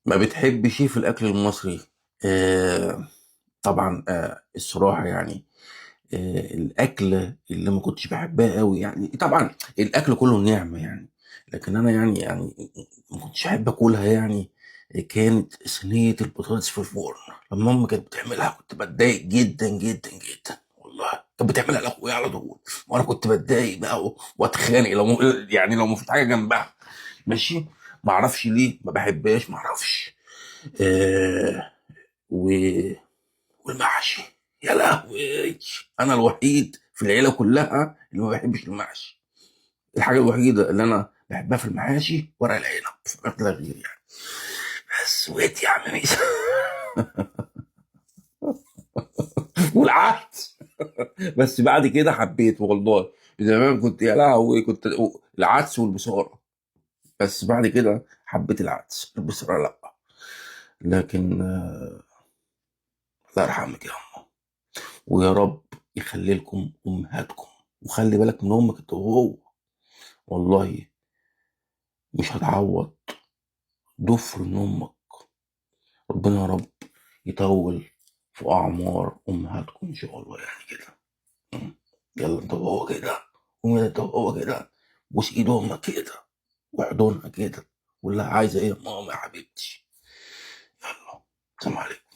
ما بتحبش ايه في الاكل المصري؟ آه طبعا، الصراحة يعني، الاكلة اللي ما كنتش بحبها قوي يعني، طبعا الاكل كله نعمه يعني، لكن انا يعني ما كنتش احب اكلها يعني. كانت صينية البطاطس في الفرن، لما امي كانت بتعملها كنت بتضايق جدا جدا جدا والله. كانت بتعملها لاخويا على طول، وانا كنت بتضايق بقى واتخانق لو يعني لو ما فيش حاجة جنبها. ماشي، ما اعرفش ليه ما بحبهاش، ما اعرفش. آه و والمحشي، يا لهوي، انا الوحيد في العيلة كلها اللي ما بحبش المحشي. الحاجة الوحيدة اللي انا بحبها في المحاشي ورق العنب، فقط لا غير يعني. بس وقت يا عم ميسا. والعدس، بس بعد كده حبيت والله. زمان كنت يا لهوي كنت العدس والبصاره، بس بعد كده حبيت العدس، البصاره لا. لكن الله يرحمك يا أمه، ويا رب يخلي لكم امهاتكم، وخلي بالك من امك انت وهو، والله مش هتعوض ضفر من امك. ربنا يا رب يطول في اعمار امهاتكم ان شاء الله يعني كده. يلا انت وهو كده، قوم انت وهو كده، بوس ايد امك كده واحضنها كده، ولا عايزه ايه يا ماما يا حبيبتي. يلا سلام عليكم.